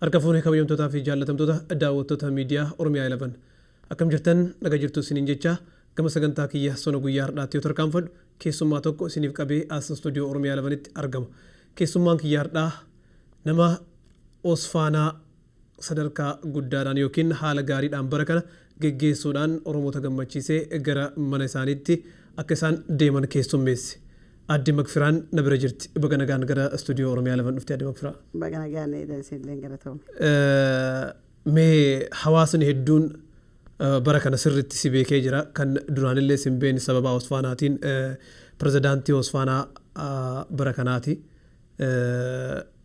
Harka fuunee, kabajamtootaa fi jaallatamtoota daawwattoota miidiyaa Oromiyaa 11. Akkam jirtan? Naga jirtu isiniin jecha, gama sagantaa kiyya sona guyyaa har'aatti yoo tarkaanfadhu, keessummaa tokko isiniif qabee as istuudiyoo Oromiyaa 11tti argama. Keessummaan kiyya har'aa nama Osfaanaa sadarkaa guddaadhaan yookiin haala gaariidhaan bara kana geggeessuudhaan Oromoota gammachiisee gara mana isaaniitti akka isaan deeman keessummeesse. Aadde Makfiraan na bira jirti. Baga nagaan gara istuudiyoo Oromiyaa 11 dhufte, Aadde Makfiraa. Baga nagaan eedan, isinillee galatoome. Mee hawaasni hedduun bara kana sirriitti si beekee jira. Kan duraanillee si hin beekne sababa Osfaanaatiin pirezidaantii Osfaanaa bara kanaati.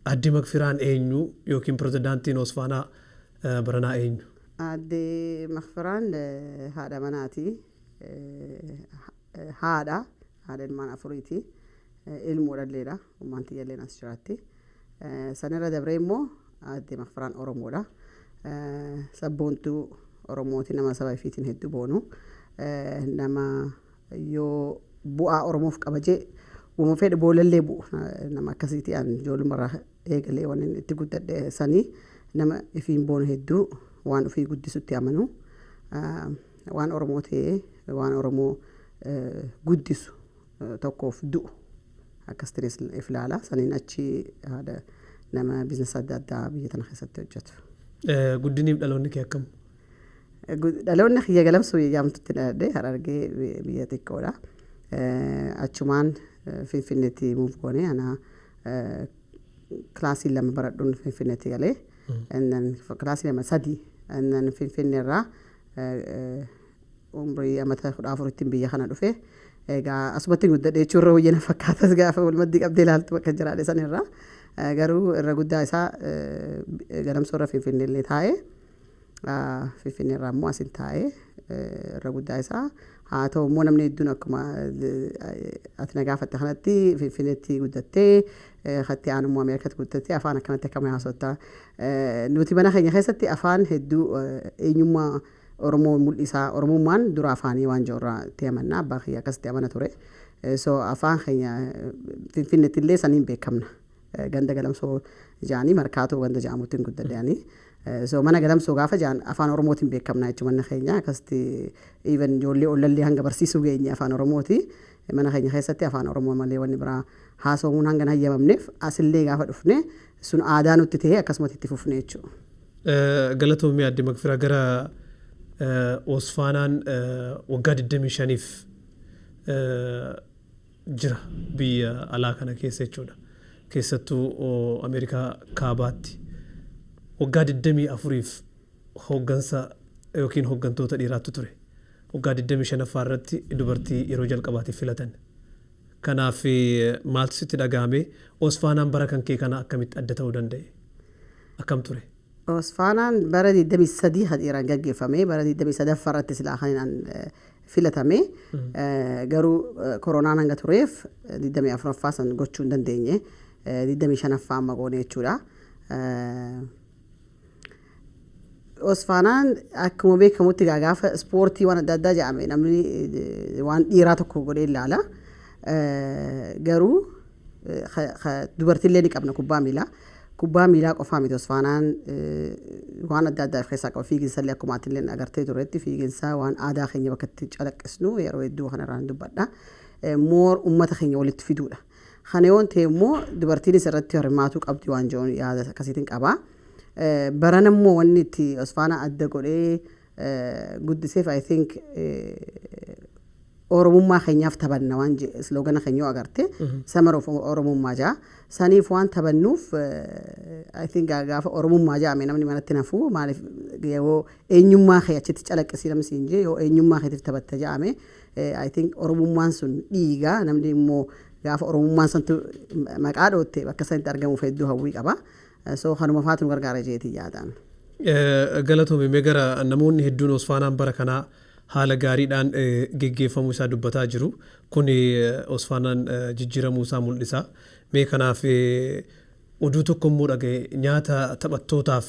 Aadde Makfiraan eenyu yookiin pirezidaantiin Osfaanaa baranaa eenyu? Aadde Makfiraan haadha manaati. Haadha. Haadha ilmaan afuriiti. Ilmoo dhalleedha. Ummaan tiyyalleen as jiraatti. Sanirra dabree immoo Aadde Makfiraan Oromoodha. Sabboontuu Oromooti, nama saba ifiitiin hedduu boonu. Nama yoo bu'aa Oromoof qaba jee uuma fedhe boolallee bu'u nama akkasiiti. An ijoollumarraa eegalee waan inni itti guddadhe sanii, nama ifiin boonu, hedduu waan ofii guddisutti amanu, waan Oromoo ta'ee waan Oromoo guddisu tokkoof du'u akkasittinis if ilaala. Saniin achi haadha nama business adda addaa biyya tana keessatti hojjetu. Guddiniif dhaloonni kee akkam? Dhaloonni kiyya Galamsoo jedhamtutti dhaladhe. Harargee biyya xiqqoodha. Achumaan Finfinneetti move goone. Ana kilaasii 2 baradhuun Finfinneetti galee. And then kilaasii 2 3, and then Finfinneerraa umrii amata 14tti biyya kana dhufe. Egaa asumatti guddadhe jechuun irra wayya na fakkaatas, gaafa walmaddii qabdee ilaaltu bakka jiraadhe sanirra. Garuu irra guddaa isaa Galamsoo irra Finfinnee illee taa'ee, Finfinnee irraa immoo asin taa'ee irra guddaa isaa. Haa ta'u immoo namni hedduun akkuma ati na gaafatte kanatti, Finfinneetti guddattee, hatti aanu immoo Ameerikaatti guddattee, afaan akkanatti akkamii haasofta? Nuti mana keenya keessatti afaan hedduu eenyummaa Oromoo mul'isaa, Oromummaan dura afaanii waan jiru irraa itti amanna. Abbaan kiyya akkasitti amana ture. So afaan keenya Finfinneetti illee saniin beekamna. Ganda Galamsoo jaanii, Markaatoo ganda jedhamutti hin guddadhe ani. So mana Galamsoo gaafa jaan afaan Oromootiin beekamna jechuun manni keenya akkasitti, even ijoollee ollallee hanga barsiisuu geenye afaan Oromooti. Mana keenya keessatti afaan Oromoo malee wanni biraa haasa'uun hanga hin hayyamamneef, asillee gaafa dhufne sun aadaa nutti ta'ee akkasumatti itti fufne jechuudha. Galatoomii, Aadde Makfiraa. Gara Osfaanaan waggaa 25f jira biyya alaa kana keessa jechuudha. Keessattuu Ameerikaa Kaabaatti. Waggaa 24f hooggansa yookiin hooggantoota dhiiraatu ture. Waggaa 25ffaa irratti dubartii yeroo jalqabaatiif filatan. Kanaaf maaltu sitti dhaga'ame? Osfaanaan bara kan kee kana akkamitti adda ta'uu danda'e? Akkam ture? Osfaanaan bara 23 kan gaggeeffame, bara 23ffaa irratti silaa kan filatame. Garuu koronaan hanga tureef 24ffaa san gochuu hin dandeenye. 25ffaa amma goone jechuudha. Osfaanaan akkuma beekamutti gaafa ispoortii waan adda addaa jedhame namni waan dhiiraa tokko godhee ilaala. Garuu dubartiillee ni qabna kubbaa miilaa. Kubbaa miilaa qofaa miti, Osfaanaan waan adda addaa of keessaa qaba. Fiiginsa illee akkuma ati illee agartee turetti, fiiginsa waan aadaa keenya bakka itti calaqqisnu yeroo hedduu kanarraan dubbadha. More uummata keenya walitti fiduudha. Kana yoon ta'e immoo dubartiinis irratti hirmaatuu qabdi waan jedhuun yaada akkasiitiin qaba. Barana immoo wanni itti Osfaanaa adda godhee guddiseef, I think, Oromummaa keenyaaf taphanna waan slogan keenya yoo agarte, "Summer of Oromummaa" jaa. Saniif waan taphannuuf, I think, gaafa Oromummaa jaame namni manatti nafu. Maaliif, yoo eenyummaa kee achitti calaqqisii namni siin jee, yoo eenyummaa keetiif taphatta jaame, I think Oromummaan sun dhiiga. Namni immoo gaafa Oromummaan santu maqaa dhootte bakka sanitti argamuuf hedduu hawwii qaba. So kanuma faatu nu gargaara jeetii yaadaan. Galatoomii. Mee gara namoonni hedduun Osfaanaan bara kanaa haala gaariidhaan geggeeffamuu isaa dubbataa jiru. Kun Osfaanaan jijjiiramuu isaa mul'isa. Mee kanaaf oduu tokko immoo dhagaye, nyaata taphattootaaf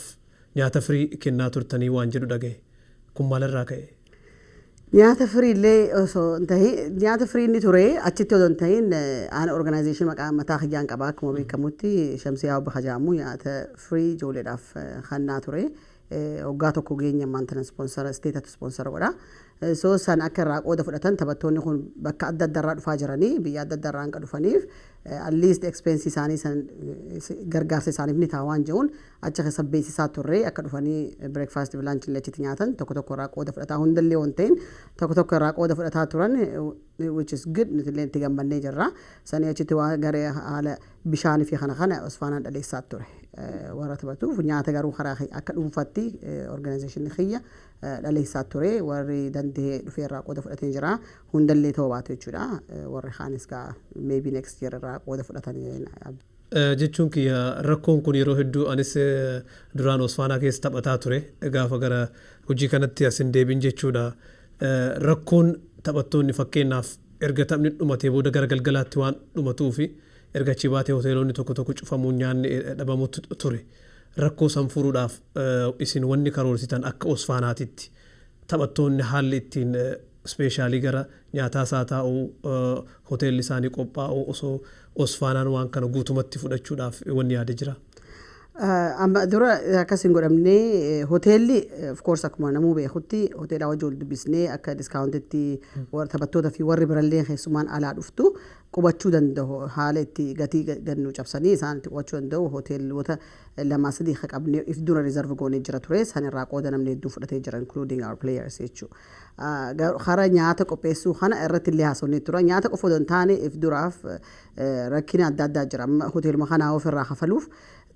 nyaata firii kennaa turtanii waan jedhu dhagaye. Kun maalirraa ka'e? Nyaata free illee osoo hin tahin, nyaata free inni ture achitti osoo hin tahin, aan organization maqaa mataa kiyyaan qaba. Akkuma beekamutti Shamsiyaa Obbo Hajaamu nyaata free ijoolleedhaaf kennaa ture. Waggaa tokko geenya ammaan tana sponsor stateatu sponsor godha. So san akka irraa qooda fudhatan, taphattoonni kun bakka adda addaa irraa dhufaa jiranii, biyya adda addaa irraa hanga dhufaniif, at least expense isaanii san gargaarsa isaaniif ni ta'a waan jiruun achi keessa beeksisaa turre. Akka dhufanii breakfast fi lunch illee achitti nyaatan, tokko tokko irraa qooda fudhataa, hundallee waan ta'in tokko tokko irraa qooda fudhataa turan, which is good. Nuti illee itti gammannee jirra. Sanii achitti waan garee haala bishaanii fi kana kana Osfaanaan dhaleessaa ture warra taphatuuf. Nyaata garuu karaa akka dhuunfaatti organization kiyya dhaleessaa ture. Warri danda'ee dhufee irraa qooda fudhatee jira, hundallee ta'uu baatu jechuudha. Warri kaanis gaa maybe next year irraa qooda fudhatanii. Jechuun kiyya, rakkoon kun yeroo hedduu, anis duraan Osfaanaa keessa taphataa ture gaafa gara hojii kanatti as hin deebin jechuudha. Rakkoon taphattoonni fakkeenyaaf erga taphni dhumatee booda gara galgalaatti waan dhumatuu fi erga achi baatee hoteelonni tokko tokko cufamuun nyaanni dhabamutu ture. Rakkoo san furuudhaaf isin wanni karoorsitan akka Osfaanaatitti taphattoonni haalli ittiin specially gara nyaataa isaa taa'uu, hoteelli isaanii qophaa'uu, osoo Osfaanaan waan kana guutumatti fudhachuudhaaf wanni yaada jira? Amma dura akkas hin godhamne. Hoteelli of course akkuma namuu beekutti hoteela wajji wal dubbisnee akka discountitti warra taphattoota fi warri birallee keessumaan alaa dhuftu qubachuu danda'u, haala itti gatii gannu cabsanii isaan itti qubachuu danda'u, hoteelota lamaa sadii qabnee if dura reserve goonee jira ture. San irraa qooda namni hedduu fudhatee jira, including our players jechuudha. Karaa nyaata qopheessuu kana irratti illee haasofnee tura. Nyaata qofa osoo hin taane, if duraaf rakkina adda addaa jira. Amma hoteeluma kanaa ofirraa kafaluuf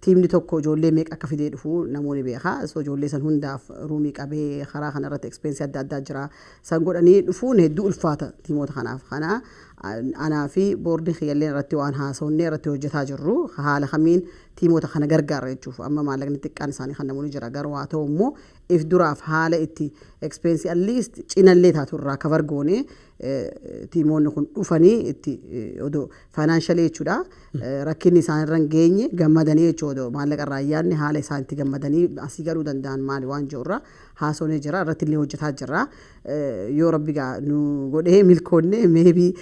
teamni tokko ijoollee meeqa akka fidee dhufu namoonni beeka. So ijoollee san hundaaf roomii qabee karaa kana irratti expense adda addaa jira. San godhanii dhufuun hedduu ulfaata teamoota kanaaf. Kana anaa fi boardiin kiyyallee irratti waan haasofnee irratti hojjetaa jirru, haala kamiin teamoota kana gargaara jechuuf. Amma maallaqni xiqqaan isaanii kan namoonni jira, garuu haa ta'u immoo if duraaf haala itti expense at least cinallee taatu irraa cover goonee teamoonni kun dhufanii itti odoo financially jechuudha rakkinni isaan irra hin geenye, gammadanii jechuudha, odoo maallaqa irraa hin yaadne haala isaan itti gammadanii asii galuu danda'an maali waan jiru irra haasofnee jira, irratti illee hojjetaa jirra. Yoo Rabbi gaa nu godhee milkoonne, maybe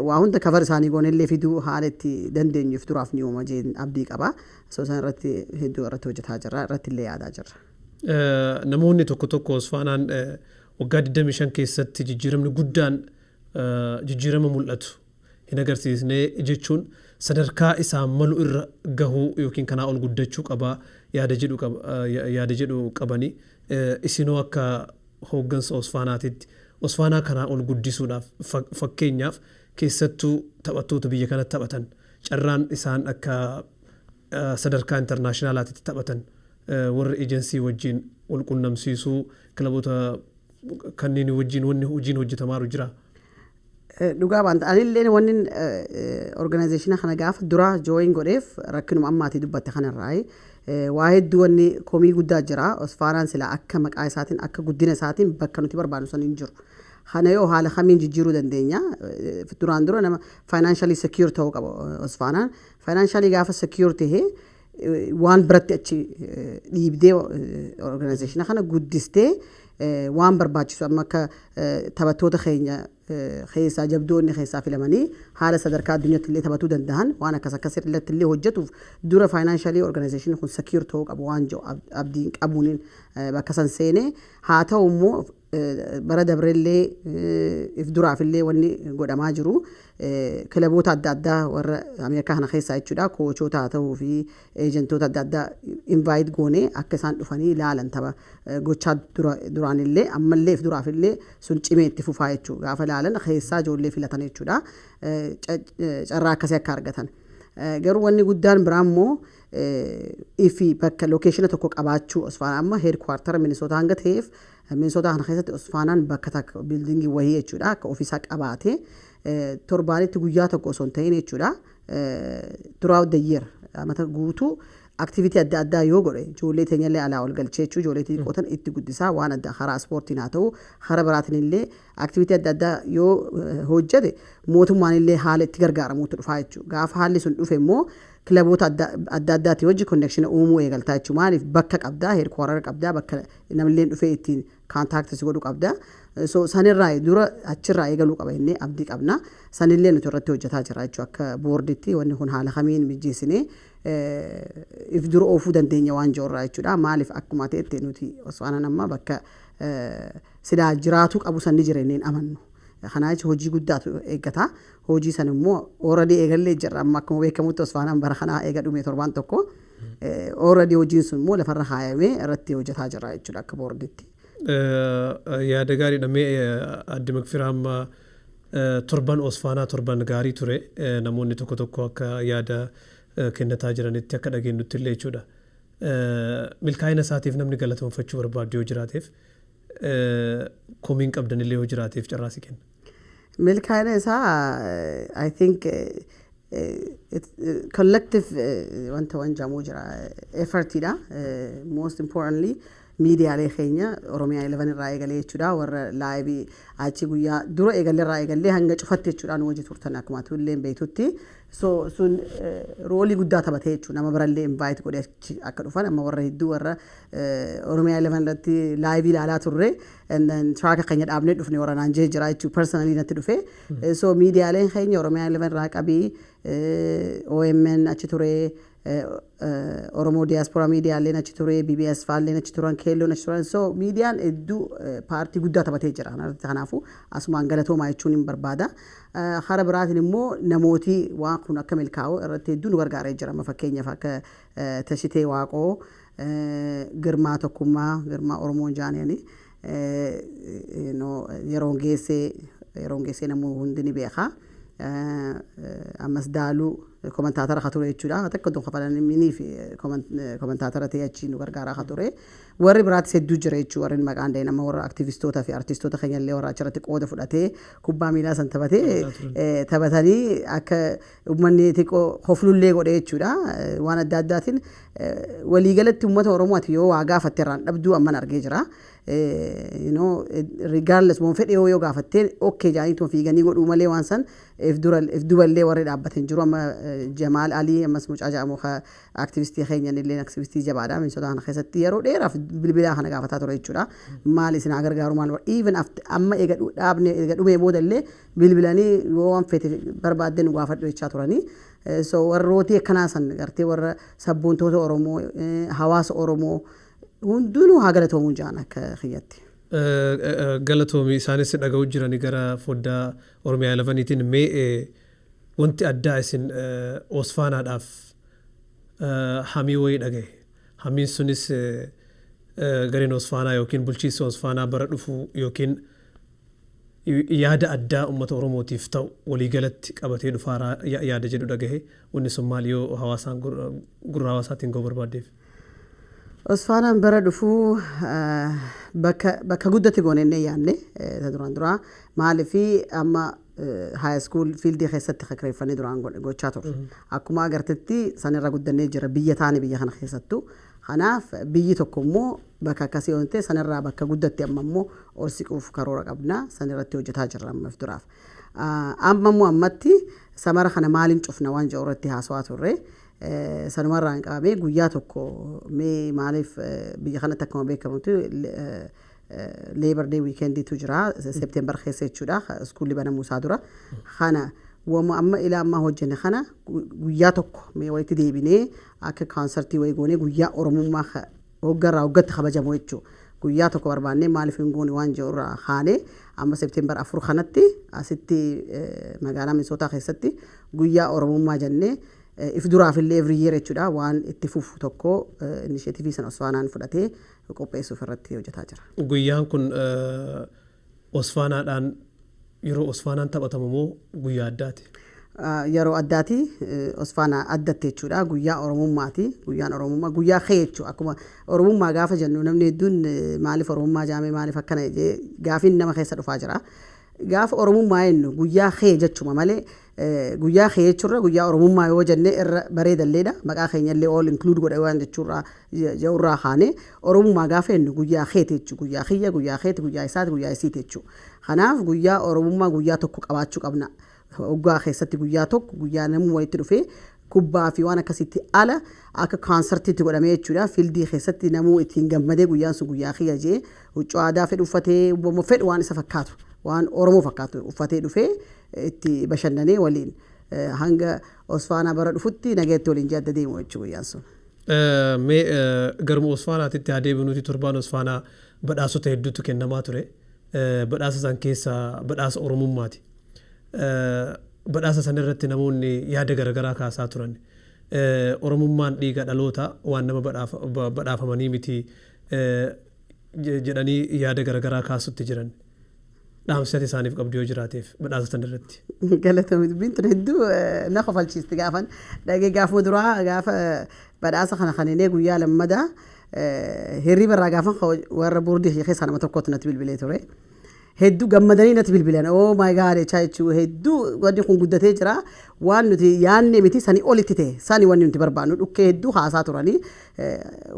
waa hunda cover isaanii goone illee fiduu haala itti dandeenyu if duraaf ni uuma jeen abdii qaba. So isaan irratti hedduu irratti hojjetaa jirra, irratti illee yaadaa jirra. Namoonni tokko tokko Osfaanaan waggaa 25 keessatti jijjiiramni guddaan jijjiirama mul'atu hin agarsiisne jechuun, sadarkaa isaan malu irra gahuu yookiin kanaa ol guddachuu qaba yaada jedhu qabanii, isinoo akka hooggansa Osfaanaatitti Osfaanaa kanaa ol guddisuudhaaf, fakkeenyaaf keessattuu taphattoota biyya kanatti taphatan carraan isaan akka sadarkaa internationalaatitti taphatan warra ejensii wajjin wal qunnamsiisuu, kilaboota kanneen wajjin wanni hojiin hojjetamaaru jira? Dhugaa baanta, anillee wanni organizationa kana gaafa dura join godheef rakkinuma ammaatii dubbatte kanarraa waa hedduu wanni komii guddaa jira. Osfaanaan silaa akka maqaa isaatiin, akka guddina isaatiin bakka nuti barbaadnu san hin jiru. Kana yoo haala kamiin jijjiiruu dandeenya? Duraan dura nama financially secure ta'uu qaba Osfaanaan. Financially gaafa secure tahee waan biratti achi dhiibdee organizationa kana guddistee waan barbaachisu, amma akka taphattoota keenya keessaa jabdoonni keessaa filamanii haala sadarkaa addunyaatti illee taphatuu danda'an, waan akkas akkas irratti illee hojjetuuf dura financially organizationni kun secure ta'uu qabu waan jiru abdiin qabuun bakka san seenee. Haa ta'u immoo bara dabrellee if duraaf illee wanni godhamaa jiru kilaboota adda addaa warra Ameerikaa kana keessaa jechuudha, coachoota haa ta'uu fi agentoota adda addaa invite goonee akka isaan dhufanii ilaalan tapha gochaa duraan illee, ammallee if duraaf illee sun cimee itti fufaa jechuudha. Gaafa ilaalan keessaa ijoollee filatan jechuudha, carraa akkasii akka argatan. Garuu wanni guddaan biraa immoo ifi bakka locationa tokko qabaachuu. Osfaanaa amma headquartera Minisootaa hanga ta'eef, Minisootaa kana keessatti Osfaanaan bakka takka buildingii wayii jechuudha akka ofiisaa qabaate, torbaanitti guyyaa tokko osoo hin ta'in jechuudha, throughout the year, amata guutuu activity adda addaa yoo godhe, ijoollee teenyallee alaa ol galchee jechuu, ijoollee xixiqqootan itti guddisaa, waan adda karaa ispoortiin haa ta'u karaa biraatiin illee activity adda addaa yoo hojjete, mootummaan illee haala itti gargaaramuutu dhufaa jechuudha. Gaafa haalli sun dhufe immoo kilaboota adda addaati hojii connection uumuu eegaltaa jechuudha. Maaliif? Bakka qabdaa, headquartera qabdaa, bakka namillee dhufee ittiin contact si godhu qabdaa. So sanirraa dura achirraa eegaluu qaba jennee abdii qabna. Sanillee nuti irratti hojjetaa jira jechuudha. Akka boorditti wanni kun haala kamiin mijeessinee if dura oofuu dandeenya waan jirurraa jechuudha. Maaliif, akkuma ta'etti nuti Osfaanaan amma bakka silaa jiraatuu qabu san ni jira jennee hin amannu. Kanaa jecha hojii guddaatu eeggata. Hojii san immoo already eegallee jirra. Amma akkuma beekamutti Osfaanaan bara kanaa eega dhume torbaan tokko. Already hojiin sun immoo lafarra kaayamee irratti hojjetaa jira jechuudha akka boorditti. Yaada gaariidha. Mee adde Makfiraa, amma torban Osfaanaa torban gaarii ture, namoonni tokko tokko akka yaada kennataa jiranitti, akka dhageenyutti illee jechuudha. Milkaa'ina isaatiif namni galatoonfachuu barbaadu yoo jiraateef, komiin qabdan illee yoo jiraateef, carraasii kenna. Milkaa'ina isaa, I think collective wanta waan jedhamu jira, effortiidha. Most importantly miidiyaalee keenya Oromiyaa 11 irraa eegalee jechuudha, warra live achi guyyaa dura eegalee irraa eegalee hanga cufatte jechuudha nu hojii turtan akkuma tullee beektutti. So sun roolii guddaa taphatee jechuudha, nama birallee invite godhee achi akka dhufan. Amma warra hedduu warra Oromiyaa 11 irratti live ilaalaa turre and then trucka keenya dhaabnee dhufne warra naan jee jira jechuudha, personally natti dhufe. So miidiyaaleen keenya Oromiyaa 11 irraa qabii, OMN achi ture, Oromoo Diaspora miidiyaaleen achi ture, BBS faalleen achi turan, Keelloon achi turan. So miidiyaan hedduu paartii guddaa taphatee jira. Kanaafuu asumaan galatoomaa jechuun hin barbaada. Hara biraatiin immoo namooti waan kun akka milkaa'u irratti hedduu nu gargaaree jira. Amma fakkeenyaaf akka Tashitee Waaqoo, Girmaa Tokkummaa, Girmaa Oromoon jaaniani, yeroon geessee namuu hundi ni beeka. Ammas Daaluu commentator ka ture jechuudha. Takka tun kafalamanii fi commentator ta'ee achi nu gargaaraa ka ture. Warri biraatis hedduu jira jechuudha. Warri maqaan dhaheen amma warra aktivistoota fi artistoota keenya illee warra achirratti qooda fudhatee kubbaa miilaa san taphatee taphatanii akka uummanni xiqqoo hoflullee godhe jechuudha. Waan adda addaatiin waliigalatti uummata Oromoo ati yoo waa gaafatte irraan dhabduu amman argee jira. Regardless waan fedhe yoo gaafattee okay jaanii tun fiiganii godhuu malee waan san if dura if duballee warri dhaabbatan jiru. Amma Jamaal Alii ammas mucaa jedhamu aktivistii keenyan illee aktivistii jabaadha, Minnesota kana keessatti yeroo dheeraaf bilbilaa kana gaafataa ture jechuudha. Maal isin haa gargaaru, maal even amma eega dhaabne, eega dhumee booda illee bilbilanii yoo waan fete barbaadde nu gaafadhu jechaa turanii. So warrooti akkanaa san gartee warra sabboontoota Oromoo, hawaasa Oromoo hundinuu haa galatoomuu jaan akka kiyyatti. Galatoomi, isaanis dhaga'uu jiranii gara foddaa Oromiyaa 11iitiin. Mee wanti addaa isin Osfaanaadhaaf hamii wayii dhagaye. Hamiin sunis gareen Osfaanaa yookiin bulchiinsi Osfaanaa bara dhufu yookiin yaada addaa uummata Oromootiif ta'u waliigalatti qabatee dhufaaraa yaada jedhu dhagahe. Wanni sun maal, yoo hawaasaan gurra hawaasaatiin ga'uu barbaaddeef? Osfaanaan bara dhufuu bakka guddatti goonennee yaadne ta duraan duraa. Maaliifi, amma high school fieldii keessatti kireeffannee duraan gochaa turre. Akkuma agartetti sanirra guddannee jira, biyya taane biyya kana keessattuu. Kanaaf biyyi tokko immoo bakka akkasii yoo ta'e sanirraa bakka guddatti amma immoo ol siquuf karoora qabna, sanirratti hojjetaa jirra amma duraaf. Amma immoo ammatti summer kana maaliin cufna waan jedhu irratti haasawaa turre. Sanumarraa hin qabamee guyyaa tokko mee maaliif biyya kanatti akkuma beekamutti Labor Day weekendiitu jira September keessa jechuudha, schoolli banamuu isaa dura. Kana wama amma ilaa ammaa hojjenne kana guyyaa tokko mee walitti deebinee akka concertii wayii goonee guyyaa Oromummaa hoggarraa hoggatti kabajamu jechuudha. Guyyaa tokko barbaannee maaliif hin goone waan jedhu irraa kaanee amma September 4 kanatti asitti magaalaa Minisootaa keessatti guyyaa Oromummaa jennee if duraaf illee every year jechuudha waan itti fufu tokko initiative sana Osfaanaan fudhatee qopheessuuf irratti hojjetaa jira. Guyyaan kun Osfaanaadhaan yeroo Osfaanaan taphatamu moo guyyaa addaati? Yeroo addaati, Osfaanaa addatti jechuudha, guyyaa Oromummaati. Guyyaan Oromummaa guyyaa kee jechuudha. Akkuma Oromummaa gaafa jennu namni hedduun maaliif Oromummaa jaamee, maaliif akkana jee gaafiin nama keessa dhufaa jira. Gaafa Oromummaa jennu guyyaa kee jechuma malee guyyaa kee jechuurra guyyaa Oromummaa yoo jenne irra bareedalleedha. Maqaa keenyallee all include godhe waan jechuurraa jedhurraa kaanee Oromummaa gaafa jennu guyyaa keeti jechuudha. Guyyaa kiyya, guyyaa keeti, guyyaa isaati, guyyaa isiiti jechuudha. Kanaaf guyyaa Oromummaa guyyaa tokko qabaachuu qabna. Waggaa keessatti guyyaa tokko, guyyaa namni walitti dhufee Kubbaa fi waan akkasitti ala akka concertiitti godhamee jechuudha. Fieldii keessatti namuu ittiin gammadee, guyyaan sun guyyaa kiyya jee, huccuu aadaa fedhu uffatee, fedhu waan isa fakkaatu, waan Oromoo fakkaatu uffatee dhufee itti bashannanee waliin hanga Osfaanaa bara dhufutti nageetti waliin jee adda deemu jechuudha guyyaan sun. Mee garuma Osfaanaatitti haa deebinuuti, torbaan Osfaanaa badhaasota hedduutu kennamaa ture. Badhaasa san keessaa badhaasa Oromummaati. Badhaasa san irratti namoonni yaada garaagaraa kaasaa turan. Oromummaan dhiiga dhaloota, waan nama badhaafamanii miti jedhanii yaada garaagaraa kaasutti jiran. Dhaamsi ati isaaniif qabdu yoo jiraateef badhaasa san irratti. Galatoomi, dubbiin tun hedduu na kofalchiisti gaafan dhagee. Gaafuma duraa gaafa badhaasa kana kaninee guyyaa lammadaa hirriba irraa gaafan warra boardii keessaa nama tokkotu natti bilbilee ture. Hedduu gammadanii natti bilbilan, "Oh my God" jechaa jechuu. Hedduu wanni kun guddatee jira, waan nuti yaadne miti, sanii olitti ta'e, sani wanni nuti barbaannu dhukkee hedduu haasaa turanii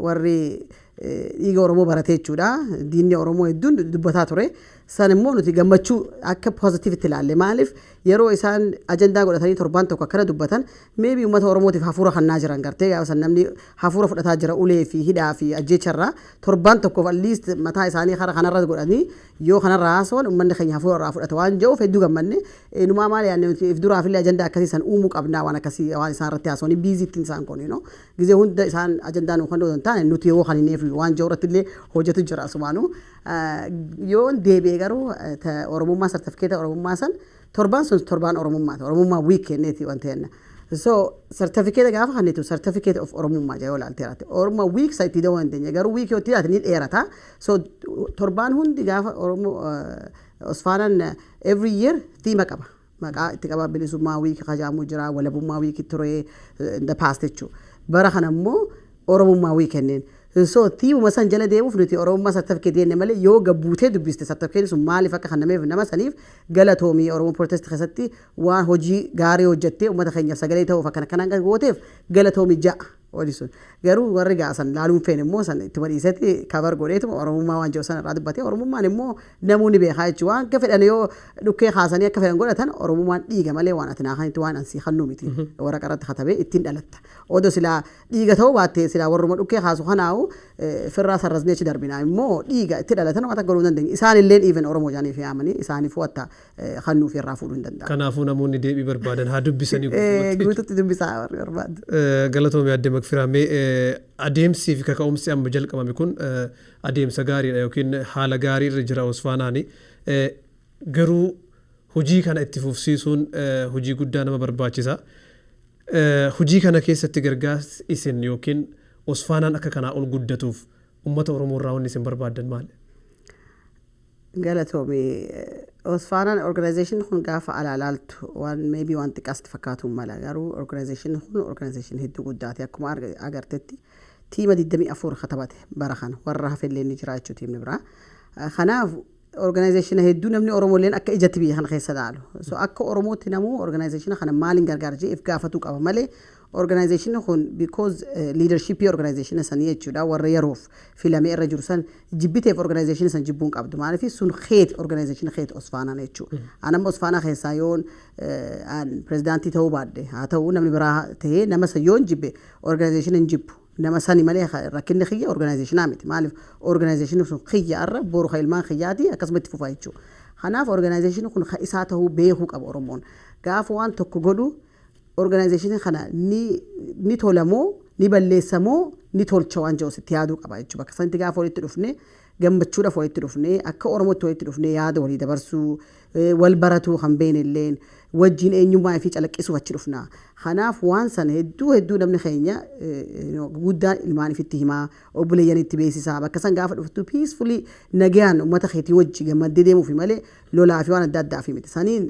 warri dhiiga Oromoo baratee jechuudha. Diinni Oromoo hedduun dubbataa ture. San immoo nuti gammachuu akka positiveitti ilaalle. Maaliif, yeroo isaan ajandaa godhatanii torbaan tokko akkana dubbatan, maybe uummata Oromootiif hafuura kannaa jiran gartee. Gaafa san namni hafuura fudhataa jira ulee fi hidhaa fi ajjeecharraa. Torbaan tokkoof at least mataa isaanii kara kanarra godhanii yoo kanarra haasawan, uummanni keenya hafuura irraa fudhata waan jedhuuf hedduu gammanne. Numaa maal yaadne, nuti if duraaf illee ajandaa akkasii san uumuu qabnaa, waan akkasii waan isaan irratti haasawanii busy ittiin isaan kun gizee hunda isaan ajandaa nu kan hin taane nuti yoo kan hin waan jiru irratti illee hojjetu jira asumaanuu. Yoon deebi'e garuu Oromummaa, sartifikeeta Oromummaa san, torbaan sun torbaan Oromummaati. Oromummaa Week kenneeti wanta jenna. So sartifikeeta gaafa kennitu, certificate of Oromummaa jedhee ilaalte jiraate. Oromummaa Week sa itti da'uu dandeenya, garuu week yoo itti dhiyaate ni dheerata. So torbaan hundi gaafa Oromoo Osfaanaan every year theme qaba. Maqaa itti qaba, Bilisummaa Week kajaamuu jira, Walabummaa Week ture in the past jechuudha. Bara kana immoo Oromummaa Week kenneen. So themeuma san jala deemuuf nuti Oromummaa certificate jenne malee, yoo gabbuutee dubbiste certificate sun maaliif akka kennameef, nama saniif galatoomii, Oromoo protest keessatti waan hojii gaarii hojjettee uummata keenyaaf sagalee ta'uuf akkana kanaan gooteef galatoomii ja'a. Wali sun garuu warri gaasan laaluun feene immoo san itti madhiisetti cover godheetuma Oromummaa waan jiru sana irraa dubbatee. Oromummaan immoo namoonni beekaa jechuudha. Waan akka fedhan yoo dhukkee kaasanii akka fedhan godhatan, Oromummaan dhiiga malee waan ati naafanitti waan ansii kannuu miti. Waraqaa irratti katabee ittiin dhalatta. Odoo silaa dhiiga ta'uu baatte, silaa warruma dhukkee kaasu kanaa'u firraa sarrasnee achi darbinaa. Immoo dhiiga itti dhalatan, waan akka godhuu hin dandeenye. Isaan illeen even Oromoo jaanii fi yaamanii isaaniif watta kannuu fi irraa fuudhuu hin danda'amu. Kanaafuu namoonni deebii barbaadan haa dubbisanii. Guututti dubbisaa warri barbaadu. Galatoomii adde Makfiraa, mee adeemsii fi kaka'umsi amma jalqabame kun adeemsa gaariidha yookiin haala gaarii irra jira Osfaanaani. Garuu hojii kana itti fufsiisuun hojii guddaa nama barbaachisa. Hojii kana keessatti gargaarsi isin yookiin Osfaanaan akka kanaa ol guddatuuf uummata Oromoo irraa wanni isin barbaaddan maali? Galatoomi. Osfaanaan organization kun gaafa alaa laaltu waan maybe waan xiqqaasti fakkaatu mala, garuu organization kun organization hedduu guddaati. Akkuma agartetti teama 24 katabate bara kana, warra hafellee ni jira jechuu teamni biraa. Kanaaf organization hedduu namni Oromooleen akka ijatti biyya kana keessa laalu. So akka Oromootti namuu organization kana maaliin gargaara jee if gaafatuu qaba malee, organization kun because leadership organization sanii jechuudha, warra yeroof filamee irra jiru san jibbiteef organization san jibbuun qabdu. Maaliif, sun keeti, organization keeti Osfaanaan jechuudha. Anamma Osfaanaa keessaa yoon an pirezidaantii ta'uu baadde, haa ta'u namni biraa ta'ee, nama san yoon jibbe organization hin jibbu. Nama sani malee rakkinni kiyya organizationaa miti. Maaliif, organization sun kiyya, arra boru ka ilmaan kiyyaati, akkasuma itti fufa jechuudha. Kanaaf organization kun isaa ta'uu beekuu qaba Oromoon. Gaafa waan tokko godhu, organization kana ni tolamoo ni balleessamoo ni tolcha waan jedhu sitti yaaduu qaba jechuudha. Bakka sanitti gaafa walitti dhufne, gammachuudhaaf walitti dhufne, akka Oromootti walitti dhufne, yaada walii dabarsuu, wal baratuu, kan beene illeen wajjin eenyummaa fi calaqqisuuf achi dhufna. Kanaaf waan sana hedduu hedduu namni keenya guddaan ilmaan ifitti himaa, obboleeyyan itti beeksisaa, bakka san gaafa dhuftu peacefully nagayaan uummata keetii wajji gammaddee deemuufi malee lolaa fi waan adda addaa fi miti. Saniin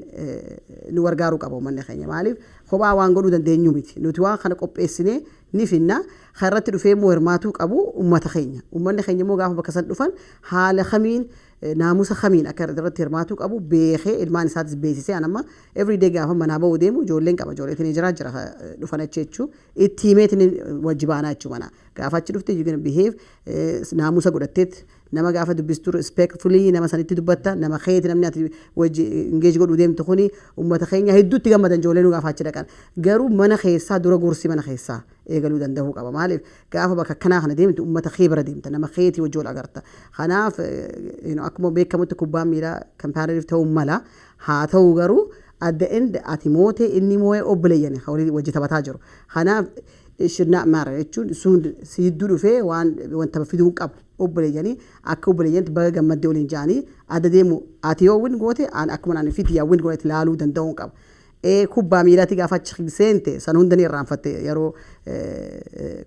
nu gargaaruu qaba uummanni keenya. Maaliif, kophaa waan godhuu dandeenyu miti. Nuti waan kana qopheessinee ni finna. Kan irratti dhufee immoo hirmaatuu qabu uummata keenya. Uummanni keenya immoo gaafa bakka san dhufan haala kamiin, naamusa kamiin akka irratti hirmaatuu qabu beekee, ilmaan isaatis beeksisee. An amma everyday gaafa manaa ba'uu deemu ijoolleen qaba, ijoolleetiin jira jira dhufan achi jechuu, itti himeetiin wajji baanaa jechuu. Mana gaafa achi dhufte you gonna behave, naamusa godhatteet. Nama gaafa dubbistu respectfully nama sanitti dubbatta. Nama keeti namni ati wajji engage godhuu deemtu kuni uummata keenya hedduutti gammadan ijoollee nu gaafa achi dhaqan. Garuu mana keessaa dura gorsi mana keessaa eegaluu danda'uu qaba. Maaliif gaafa bakka akkanaa kana deemtu uummata kee bira deemta, nama keetii wajji wal agarta. Kanaaf akkuma beekamutti kubbaan miilaa competitive ta'uu mala. Haa ta'u garuu at the end ati mootee inni moo'ee obboleeyyan wajji taphataa jiru. Kanaaf it should not matter jechuun sun si jidduu dhufee waan wanta fiduu hin qabu. Obboleeyyanii akka obboleeyyanitti baga gammaddee waliin ja'anii adda deemu. Ati yoo win goote an akkuma ani fiti yaa win goote ilaaluu danda'uu hin qaba. Kubbaa miilaatti gaafa achi seente san hunda ni irraanfatte yeroo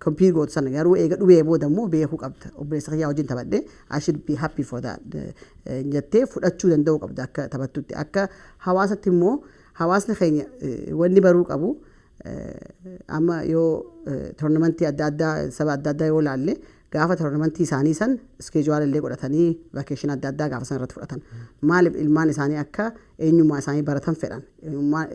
compete gootu sana. Garuu eega dhubee booda immoo beekuu qabda, obboleessa kiyyaa wajjin taphadhe, I should be happy for that jettee fudhachuu danda'uu qabda akka taphattutti. Akka hawaasatti immoo hawaasni keenya wanni baruu qabu, amma yoo tournamentii adda addaa saba adda addaa yoo laalle, gaafa tournamentii isaanii san schedule illee godhatanii vacation adda addaa gaafa san irratti fudhatan. Maaliif? Ilmaan isaanii akka eenyummaa isaanii baratan fedhan.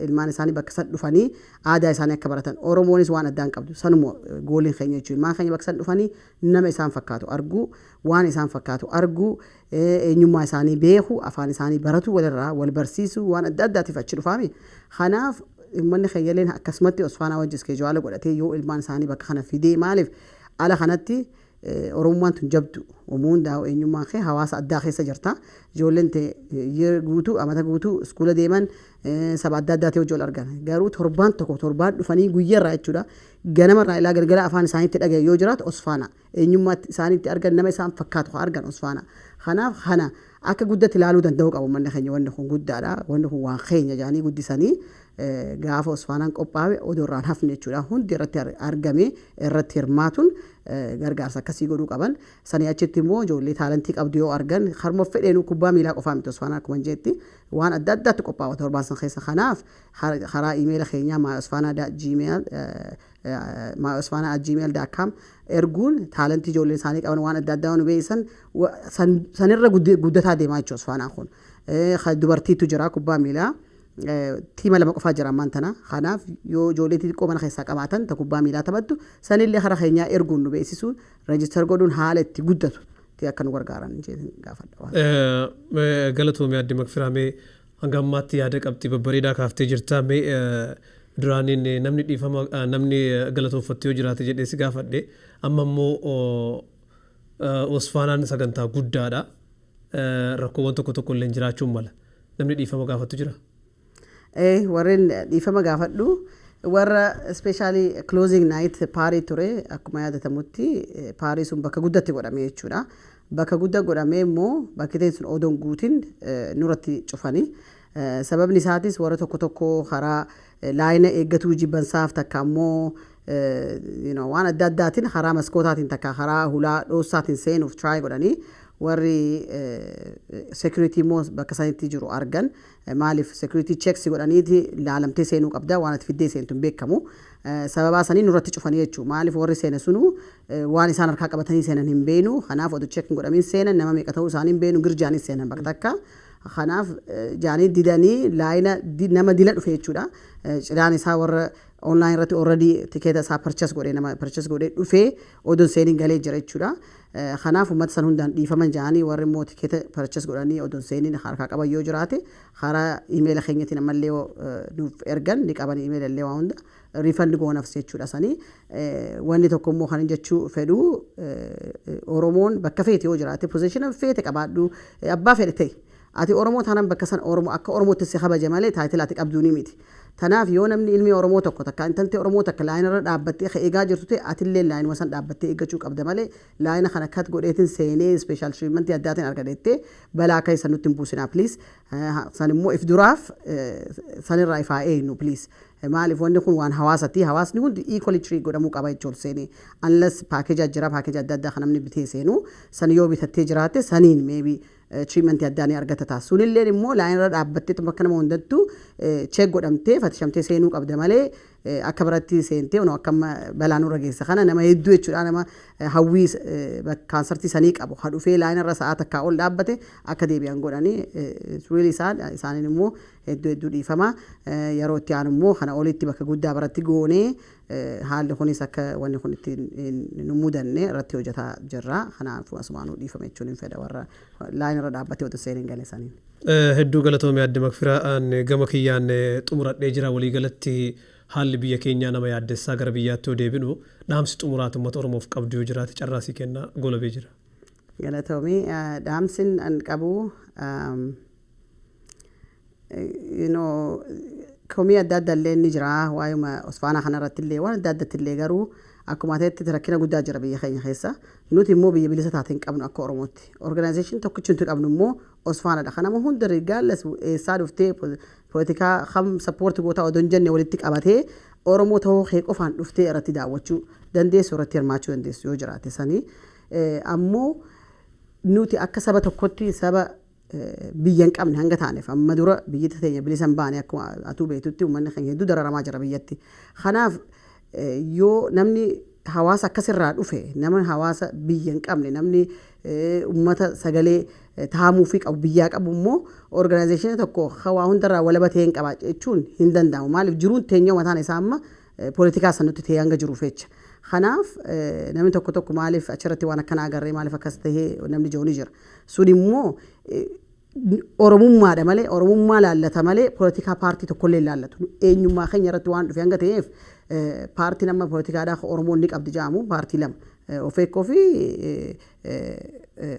Ilmaan isaanii bakka san dhufanii aadaa isaanii akka baratan. Oromoonis waan addaa hin qabdu. Sanuma goaliin keenya jechuudha. Ilmaan keenya bakka san dhufanii nama isaan fakkaatu arguu, waan isaan fakkaatu arguu, eenyummaa isaanii beeku, afaan isaanii baratu, walirraa wal barsiisuu, waan adda addaatiif achi dhufaami. Kanaaf uummanni keenya illee akkasumatti Osfaanaa wajji schedule godhatee yoo ilmaan isaanii bakka kana fidee, maaliif ala kanatti Oromummaan tun jabdu uumuun daa'u eenyummaan kee hawaasa addaa keessa jirta. Ijoolleen ta'e yeroo guutuu amata guutuu iskuula deeman saba adda addaa wajji wal argan. Garuu torbaan tokko torbaan dhufanii guyyaarraa jechuudha. Ganamarraa ilaa galgala afaan isaaniitti dhagaye yoo jiraatu Osfaana. Eenyummaa isaaniitti argan, nama isaan fakkaatu argan Osfaana. Kanaaf kana akka guddatti ilaaluu danda'uu qabu manni keenya. Wanni kun guddaadha. Wanni kun waan keenya jedhanii guddisanii gaafa Osfaanaan qophaa'e odoo irraan hafne jechuudha. Hundi irratti argame irratti hirmaatuun gargaarsa akkasii godhuu qaban. Sanii achitti immoo ijoollee talentii qabdu yoo argan harma fedheenuu, kubbaa miilaa qofaa miti Osfaanaa, akkuma jetti waan adda addaatti qophaa'a torbaan san keessa. Kanaaf karaa iimeela keenyaa myosfaanaa@gmail.com erguun talentii ijoolleen isaanii qaban waan adda addaa nu beeysan sanirra guddataa deemaa jechuudha Osfaanaan kun. Dubartiitu jira kubbaa miilaa. Teama lama qofaa jira ammaan tana. Kanaaf yoo ijoollee xixiqqoo mana keessaa qabaatan ta kubbaa miilaa taphattu sanillee karaa keenyaa erguun nu beeksisuun register godhuun haala itti guddatu akka nu gargaaran gaafadha. Galatoomii adde Makfiraamee, hanga ammaatti yaada qabxii babbareedaa kaaftee jirta. Mee duraaniin namni dhiifama namni galatooffatte yoo jiraate jedhee si gaafadhe. Amma immoo Osfaanaan sagantaa guddaadha. Rakkoowwan tokko tokko illee jiraachuun mala. Namni dhiifama gaafattu jira? Warreen dhiifama gaafadhu warra especially closing night party ture. Akkuma yaadatamutti party sun bakka guddatti godhame jechuudha. Bakka guddaa godhamee immoo bakki sun odoon guutin nurratti cufanii. Sababni isaatis warra tokko tokko karaa linea eeggatuu jibbansaaf takka ammoo waan adda addaatiin karaa maskootaatiin takka karaa hulaa dhoossaatiin seenuuf try godhanii, warri security immoo bakka sanitti jiru argan. Maaliif security checks godhaniiti laalamtee seenuu qabda, waan ati fiddee seentu hin beekamu. Sababaa sanii nurratti cufanii jechuudha. Maaliif warri seene sunu waan isaan harkaa qabatanii seenan hin beenu. Kanaaf oduu check hin godhamin seenan, nama meeqa ta'uu isaanii hin beenu, girjaanis seenan bakka takka. Kanaaf jaanii didanii linea nama dila dhufe jechuudha. Cidhaan isaa warra online irratti already tikeeta isaa purchase godhee, nama purchase godhee dhufee odoon seeniin galee jira jechuudha. Kanaaf uummata san hundaan dhiifaman jaanii, warri immoo tikeeta purchase godhanii odoon seeniin harkaa qaban yoo jiraate karaa imeela keenyatiin ammallee nuuf ergan ni qaban, imeela illee waa hunda refund goonaaf jechuudha sanii. Wanni tokko immoo kan jechuu fedhu, Oromoon bakka feete yoo jiraate, positiona feete qabaadhu, abbaa fedhe ta'e, ati Oromoo taanaan bakka san Oromoo akka Oromootti si kabaje malee title ati qabduu ni miti. Tanaaf yoo namni ilmi Oromoo tokko takka intalti Oromoo takka linea irra dhaabbattee eegaa jirtu ta'e, atillee lineuma san dhaabbattee eeggachuu qabda malee linea kana cut godheetiin seenee special treatmentii addaatiin argateettee balaa akka isa nutti hin buusinaa, please. San immoo if duraaf sanirraa ifaa eegnu, please. Maaliif wanni kun waan hawaasatti, hawaasni hundi equally treat godhamuu qaba jechuun seenee, unless packagea jira, packagea adda addaa kan namni bitee seenu san yoo bitattee jiraatte saniin maybe treatmentii addaa ni argata ta'a. Sunilleen immoo linea irra dhaabbattee bakka nama hundattuu check godhamtee fatishamtee seenuu qabda malee. Akka biratti seentee akka balaa nurra geessa kana nama hedduu jechuudha. Nama hawwii kaansertii sanii qabu ha dhufee line irra sa'aa takkaa ol dhaabbate akka deebi'an godhanii. Really isaaniin immoo hedduu hedduu dhiifama. Yeroo itti aanu immoo kana olitti bakka guddaa biratti goonee haalli kunis akka wanni kun itti nu mudanne irratti hojjetaa jirra. Kanaafuu asumaanuu dhiifama jechuun hin fedha warra line irra dhaabbatee otoo seeniin gale saniin. Hedduu galatoomii, adde Makfiraa. Gama kiyyaan xumuradhee jira. Waliigalatti haalli biyya keenyaa nama yaaddessaa. Gara biyyaatti yoo deebinu, dhaamsi xumuraati uummata Oromoof qabdu yoo jiraate carraasii kennaa golabee jira. Galatoomii. Dhaamsin an qabu komii adda adda illee ni jira waa'uma Osfaanaa kanarratti illee, waan adda addatti illee. Garuu akkuma ta'etti rakkina guddaa jira biyya keenya keessa. Nuti immoo biyya bilisa taate hin qabnu akka Oromootti. Organization tokkichi nuti qabnu immoo Osfaanaadha. Kanama hunda regardless eessaa dhuftee, poolitikaa kam support gootaa odoo hin jenne, walitti qabatee Oromoo ta'uu kee qofaan dhuftee irratti daawwachuu dandeessu, irratti hirmaachuu dandeessu yoo jiraate sanii. Ammoo nuti akka saba tokkotti saba biyya hin qabne hanga taaneef, amma dura biyyi teenya bilisa hin baane. Akkuma atuu beektutti uummanni keenya hedduu dararamaa jira biyyatti. Kanaaf yoo namni hawaasa akkasirraa dhufe, nama hawaasa biyya hin qabne, namni uummata sagalee taa'amuufii qabu biyyaa qabu immoo organization tokko hawaa hundarraa walaba ta'ee hin qaba jechuun hin danda'amu. Maaliif, jiruun teenya mataan isaa amma poolitikaa sanutti ta'ee hanga jiruuf jecha. Kanaaf namni tokko tokko maaliif achirratti waan akkanaa agarree, maaliif akkas tahee namni jiru ni jira. Sun immoo Oromummaadha malee, Oromummaa laallata malee poolitikaa paartii tokkollee laallatu. Eenyummaa keenya irratti waan dhufe hanga ta'eef, paartiin amma poolitikaadhaa Oromoon ni qabdi jedhamu paartii lama. Ofeekkoo fi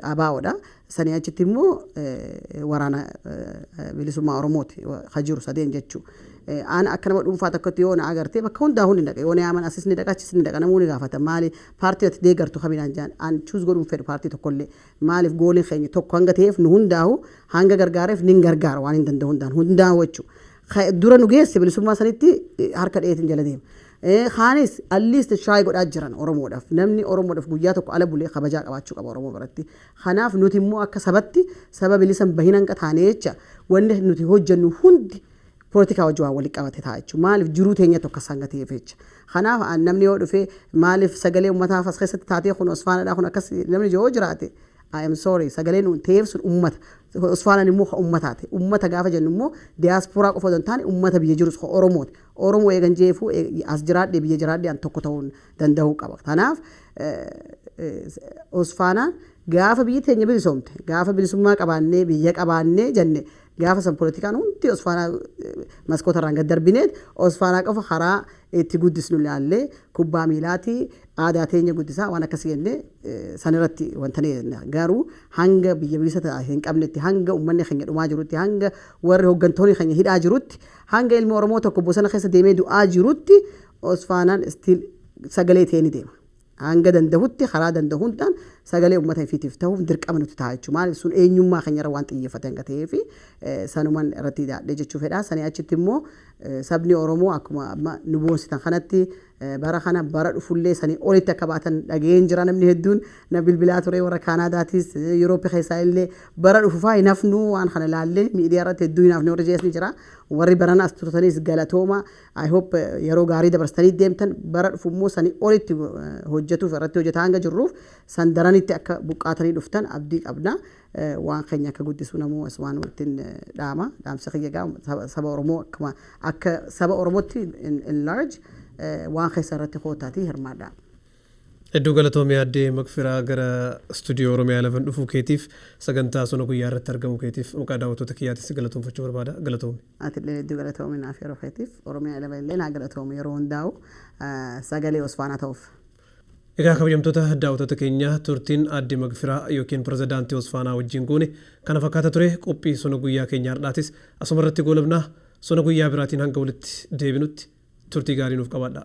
ABOdha. Sanii achitti immoo Waraana Bilisummaa Oromooti ka jiru sadeen jechuudha. Ana akka nama dhuunfaa tokkotti yoo na agartee, bakka hundaa hundi dhaqa. Yoo na yaaman asis ni dhaqa, achis ni dhaqa. Namuu ni gaafata, maali paartii ati deeggartu kaminaan jaan. An choose godhuun fedhu paartii tokkollee. Maaliif, goaliin keenya tokko hanga ta'eef, nu hundaahu hanga gargaareef nin gargaara waan hin danda'u hundaan hundaahu jechuudha. Dura nu geesse bilisummaa sanitti harka dheetiin jala deema. Kaanis at least try godhaa jiran Oromoodhaaf. Namni Oromoodhaaf guyyaa tokko ala bulee kabajaa qabaachuu qaba Oromoo biratti. Kanaaf nuti immoo akka sabatti saba bilisan bahin hanqa taanee jecha, wanni nuti hojjennu hundi poolitikaa wajjin waan walitti qabate ta'a jechuudha. Maaliif, jiruu teenya tokko isaan gateef jecha. Kanaaf namni yoo dhufe, maaliif sagalee uummataaf as keessatti taatee, kun Osfaanaadha, kun akkas namni yoo jiraate, I am sorry, sagaleen ta'eef sun uummata. Osfaanaan immoo ka uummataati. Uummata gaafa jennu immoo diyaasporaa qofa osoo hin taane uummata biyya jirus ka Oromooti. Oromoo eegan jeefuu as jiraadhee biyya jiraadhee an tokko ta'uu danda'uu qaba. Kanaaf Osfaanaan gaafa biyyi teenya bilisoomte, gaafa bilisummaa qabaannee biyya qabaannee jenne, gaafa san poolitikaan hundi Osfaanaa maskoota irraan gad darbineet Osfaanaa qofa karaa itti guddisnu ilaallee, kubbaa miilaatii aadaa teenya guddisaa waan akkasii jennee sanirratti wanta ni jenna. Garuu hanga biyya bilisa ta'e hin qabnetti, hanga uummanni keenya dhumaa jirutti, hanga warri hooggantoonni keenya hidhaa jirutti, hanga ilmi Oromoo tokko bosona keessa deemee du'aa jirutti, Osfaanaan still sagalee ta'ee ni deema. Hanga danda'utti, karaa danda'u hundaan sagalee uummata ifiitiif ta'uuf dirqama nuti ta'a jechuudha. Maaliif, sun eenyummaa keenya irra waan xiyyeeffate hanga ta'eef sanuman irratti hidhaadhee jechuu fedha. Sanii achitti immoo sabni Oromoo akkuma amma nu boonsitan kanatti bara kana, bara dhufullee sanii olitti akka baatan dhageen jira. Namni hedduun na bilbilaa ture, warra Kaanaadaatis, Yurooppii keessaa illee, bara dhufufaa hin hafnu, waan kana ilaallee miidiyaa irratti hedduu hin hafne warri jees ni jira. Warri barana as turtanis galatooma. I hope yeroo gaarii dabarsitanii deemtan. Bara dhufu immoo sanii olitti hojjetuuf irratti hojjetaa hanga jirruuf, san daranitti akka buqqaatanii dhuftan abdii qabna. Waan keenya akka guddisu namuu asumaan ittiin dhaama. Dhaamsa kiyya gaa saba Oromoo akkuma akka saba Oromootti in large waan keessa irratti kootaatii hirmaadha. Hedduu galatoomii, addee Makfiraa. Gara istuudiyoo Oromiyaa 11 dhufuu keetiif, sagantaa sona guyyaa irratti argamuu keetiif maqaa daawwattoota kiyyaatis galatoomfachuu barbaada. Galatoomi. Ati illee hedduu galatoomi naaf yeroo keetiif. Oromiyaa 11 illee naa galatoomi yeroo hundaa'u sagalee Osfaanaa ta'uuf. Egaa kabajamtoota daawwattoota keenya, turtiin aadde Magfiraa yookiin pirezidaantii Osfaanaa wajjin goone kana fakkaata ture. Qophii sona guyyaa keenya har'aatis asuma irratti goolabnaa. Sona guyyaa biraatiin hanga walitti deebinutti turtii gaarii nuuf qabaadha.